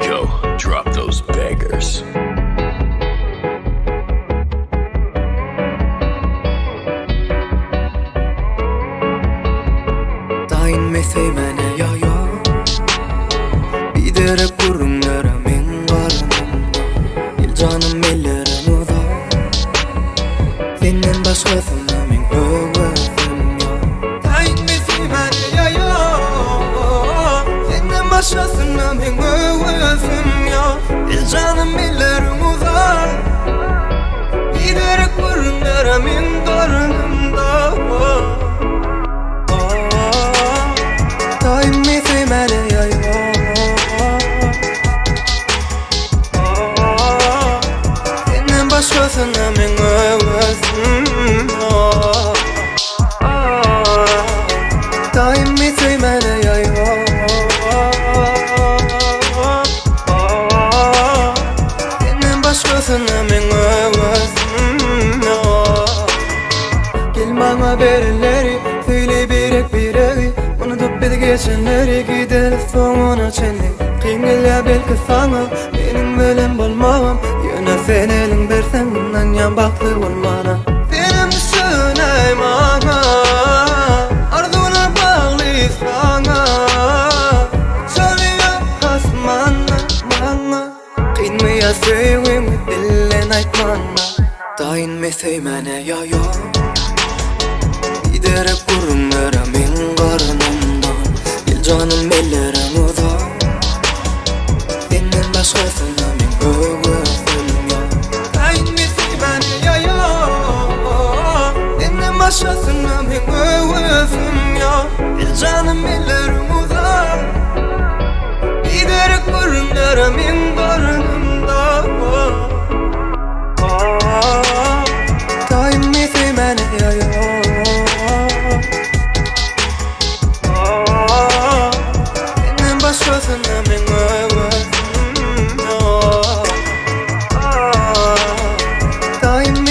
Rico, drop those bangers. Taýyn meseýmäne ýa ýok Biderek gürrüňlere meň garnymda Gel janym ellerim uzak Senden başgasyna meň höwesim ýok Taýyn meseýmäne ýa ýok Senden başgasyna meň höwesim ýok Gel janym ellerim uzak Biderek gürrüňlere meň garnymda Taýynmy söýmäne ýa ýok Senden başgasyna meň höwesim ýok Taýynmy söýmäne ýa ýok Senden başgasyna meň höwesim ýok Gel maňa ber elleri, söýle birek-biregi Unudyp biz geçenleri, gideris soňuna çenli Kyn gelýär belki saňa, meniň bilen bolmagam Ýöne sen eliň berseň, ynanýan bagtly bolmana Senem düşünäý maňa, arzuwlar bagly saňa Uçarýar asmanda maňa Kynmy ýa söýgüňi dilden aýtmana Taýynmy söýmäne ýa ýok Biderek gürrüňlere meň garnymda Gel janym ellerim uzak Senden başgasyna meň höwesim ýok Taýynmy söýmäne ýa ýok Senden başgasyna meň höwesim ýok Gel janym ellerim uzak Biderek gürrüňlere meň garnymda Taýynmy söýmäne ýa ýok Senden başgasyna meň höwesim ýok Taýynmy söýmäne ýa ýok.